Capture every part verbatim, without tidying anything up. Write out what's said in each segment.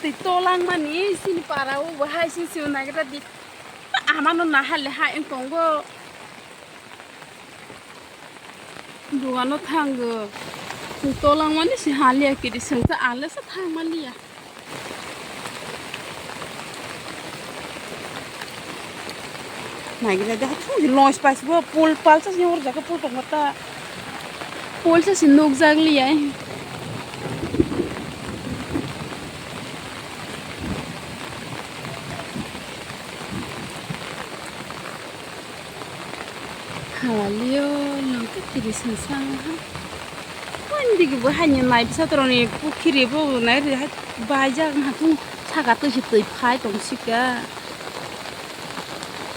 Twi tolangmani sini para o bo hai sini sini nagra di. Amano nahale hai wng tongo. Dogano thango. Twi tolangmani si haliya kiri sengsa alesa thangmaliya. Naigina de hathung si launch paisi bo pol palsa si hor jaga pol tongma ta. Pol sa si nukjak liya. Halaliyo nokhe kiri sengsa ha. Ani digi bo haini nai bwsa toroni pukhiri bo nai ri hai baijak hathung saka twi si twi phai tong sika.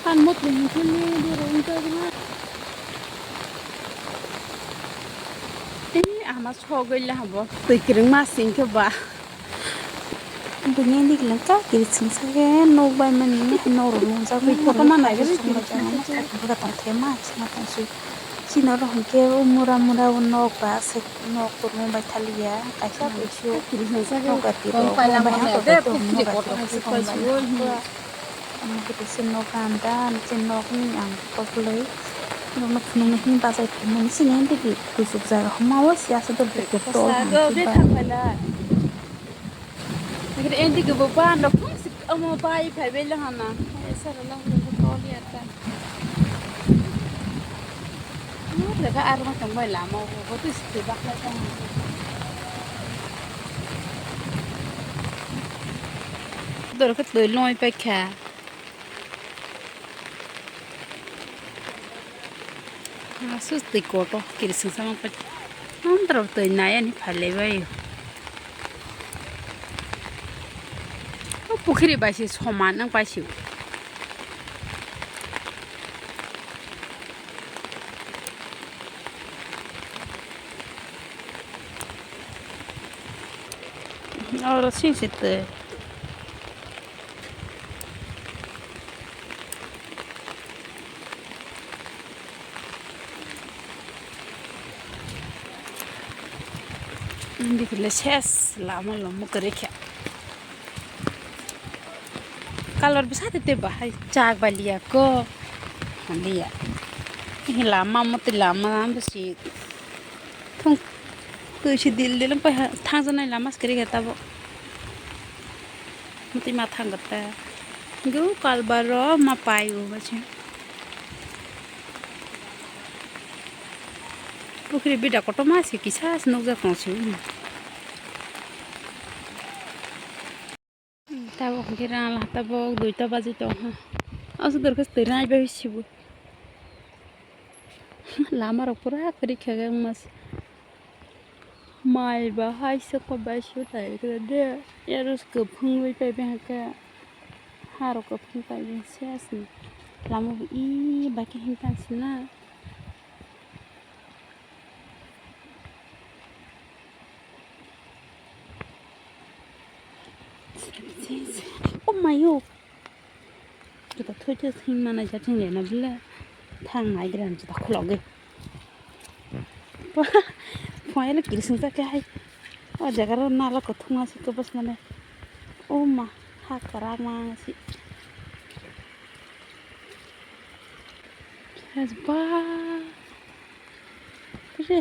Phan motwi hinkhe ni doro wngkha. Tei ama sogwi le habo twi kwrwngma singkhe ba. Bini nigla ka kiri singsa khe nok bai mani nok rok nungjak bai tong. Tongthai ma sima tong si. Chini oro hinkhe o mura mura o nok ba se nok tongmani bai thaliya kaisa kaisa nok gati rok bai ha tongthai tong nok gati rok se tong bai. Omo khe kaisa nok ganda, nokni ang koplwi nokno phunuknwi hwnwi bachai phaimani sini hwnwi twi kuchuk jaga hwnma o se aswk dol packet tol hwnwi ba. Endi kebo ban rok phung sik omo bai phai bai le hana. Sara lang tol ya ta. Mo le ga ar ma tong bai lama o bo tu sik bak la ta. Dor khe twi loi paikha. Aswk twi kotor kiri singsa mang pai. Amtwrok twi nai ani phai lai bai. O pukhiri bai se soman wng pai se. Oro sing se twi. Bikile ses lama lomo kwrwi khe. Color bwsa tei tei bahai chak bai liya ko. Liya. Lama motwi lama bisi. Thung twi si dil dil wng pai ha, thangjaknai lama se kwrwi khe tabuk. Mwtwi ma thang kwta. Hwnkhe o kalbar o ma pai o ba se. Pukhiri bida kotorma se kisa se nukjak tong se. Tabuk hwnkhe rang la tabuk duita baji tong ha. Aswk dorkhe twi nai bai sibo. Lama rok pura kwrwi kha wngma se. Mai ba hai se kok bai su tai khe de. Ero kwphwngwi pai bai hwnkhe. Ha rok kwphwng pai bai se aswk. Lama bo i bai khe him pan sina. Oh mayo. Juta thoi thoi sing mana ja ching lena bile. Thang nai gira juta khulogwi. Phaile kirising ta khe hai. O jaga ro nala kothoma se kobos mane. Oh ma ha kwrak ma si. Ba. Re.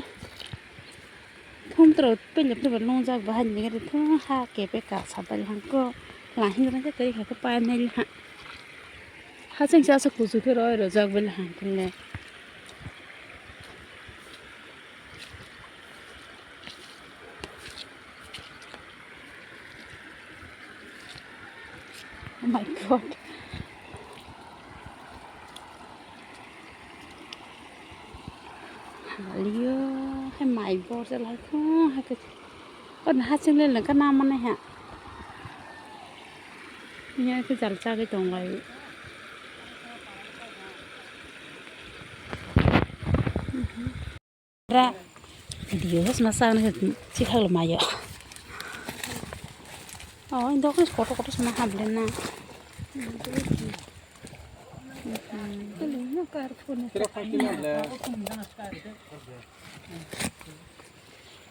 Thum tro pele pele longjak ba hani gari thum ha ke pe ka sa bali hang ko. La hin na ke kari ha ko pa nai ha. Ha chang sa sa kuzu ke roi ro jak bali hang ko le. Oh my God. Halio, hai mai bor jalai kho, hai khe. Oh, na haching le lengka na mane ha. Iya khe jal chagwi tong lai. Ra video hos ma sa na si khaglo mayo. Oh, indo kris kotor kotor sama hable na.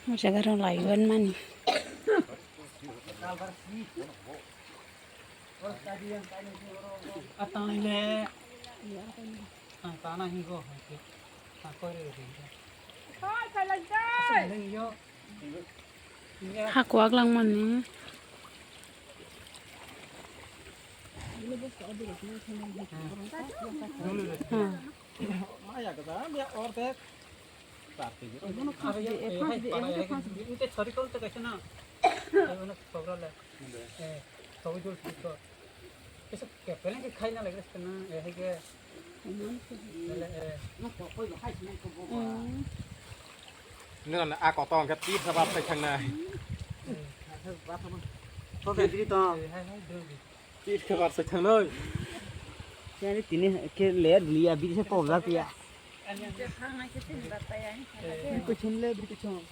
Mo jaga rong lai ban mani. Atang le. Ang tana hingo. Ang kore de. Hai, kai lai dai. Yo. Hakwak langmani. Hmm. Maya kata, ya order. Plastic. Abo no plastic, eh, plastic, plastic, eh, abo no plastic. Ute chori kau te kaisa na. Abo no sobra le. Eh, sobi dul siko. Kaisa kepeleng ke khai na lagre na, eh, hai ke. Lele, eh. Nang a koto ang ke tir sa bap sai thang na. Eh. To de diri to. Eh, hai, hai, dul. Tir khe bar sai thangnai. Khe tini khe le liya biri se kok jak ya. Biri kuchum le biri kuchum.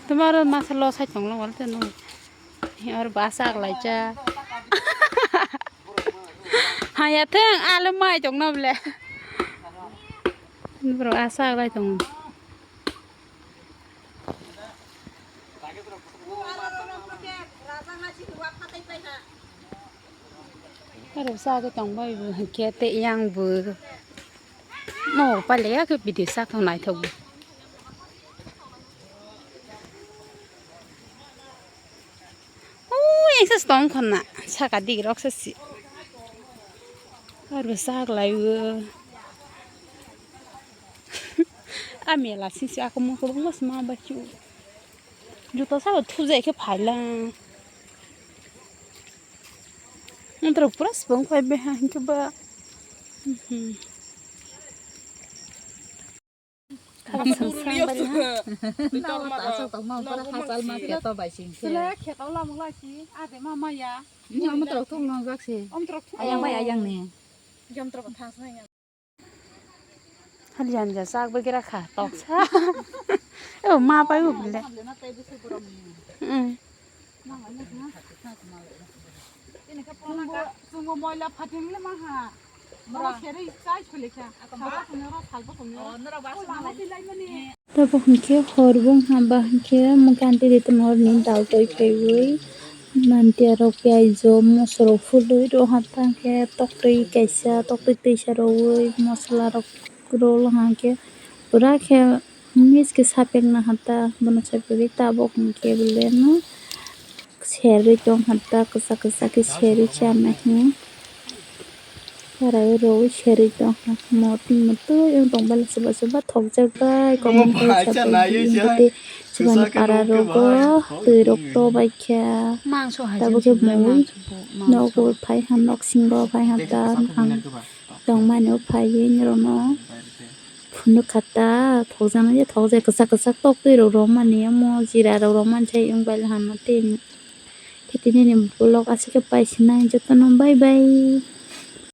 Tomorrow masa lo sai tong lo wal teno. Or ba sak lai cha. Haya theng alu mai tong no ble. Bro asak lai tong. Aro sa ke tong bai bu ke te yang bu. No pale ya ke bidi sa thong nai thok bu. Ui, engse stong khonna, saka dik rok se si. Aro sak lai o. A mela sisi ako mo ko bangma sma ba chu. Juta sabo thujai khe phaila. Nang tro pura sbong phai be ha hinkhe ba. Mhm. Khasang sang bari ha. Asok tongma pura khasal ma kheto bai sing khe. Sila kheto lam lai si, ade ma maya. Ni am tro thung long jak se. Om tro thung. Ayang bai ayang ni. Jom tro thang sang ya. Hal jan ja sak bai gira kha tok sa. O ma pai u bile. Hmm. Chungo moila phating le ma ha. Mora seri chai chule kha. Salba songni ro, salba songni ro. Tabuk hinkhe hor bung hamba hinkhe mukha anti de tongma horni dal toi phaiwi. Manti aro piyaj o moso rok phulwi ro hapta hinkhe toktwi kaisa toktwi twisa rwwi mosola rok rw hinkhe pura khe. Miss khe sapek naha ta, bono sapegwi tabok hinkhe beleno serwi tongkha ta, kwchak kwchak khe serwi chanai hwnwi. Chwrai rwi serwi tongkha, motwi motwi wng tong bailaso ba soba thokjak bai, kokni khe sapegwi wngkhe tei chwngni para rogo twi rok to bai kha. Tabuk khe mui nogo phai ha, nok singo phai ha ta ang tongmani o phaiwi norokno. Phunuk kha ta, thokjaknai je thokjak, kwchak kwchak tok twi rok romani, omo jira rok romani, sai wng bai hama tei. Khe tini ni vlog aswk khe pai sinai, jotono bye bye.